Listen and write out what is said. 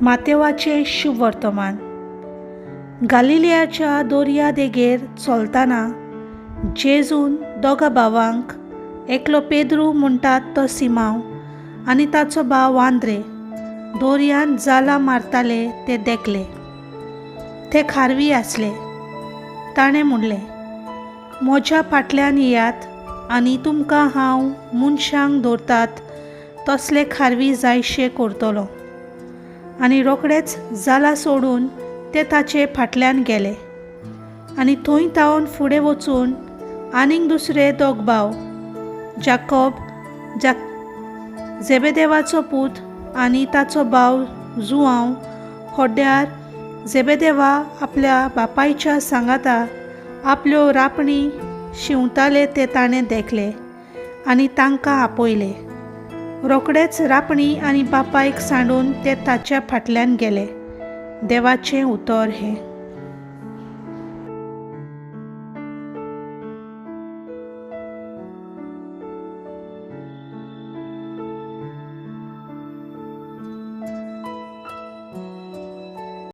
मातेवाचें शुभवर्तमान. गालिलियाच्या दर्या देगेर चलतना जेजून दोगा भावांक, एकलो पेद्रू म्हणटात तो सिमांव आनी ताचो भाव वांद्रे, दर्यांत जालां मारताले ते देखले. ते खारवी आसले. ताणें म्हणलें, म्हज्या फाटल्यान येयात आनी तुमकां हांव मनशांक दवरतात तसले खारवी जायशे करतलो. आनी रोखडेच जालां सोडून ते ताचे फाटल्यान गेले. आनी थंय तावन फुडें वचून आनीक दुसरे दोग भाव, जाकोब झेबेदेवाचो पूत आनी ताचो भाव जुआंव, होड्ड्यार झेबेदेवा आपल्या बापायच्या सांगाता आपल्यो रापणी शिंवताले ते ताणें देखले आनी तांकां आपयले. रोखडेच रापणी आनी बापायक सांडून ते ताच्या फाटल्यान गेले. देवाचें उतर हें.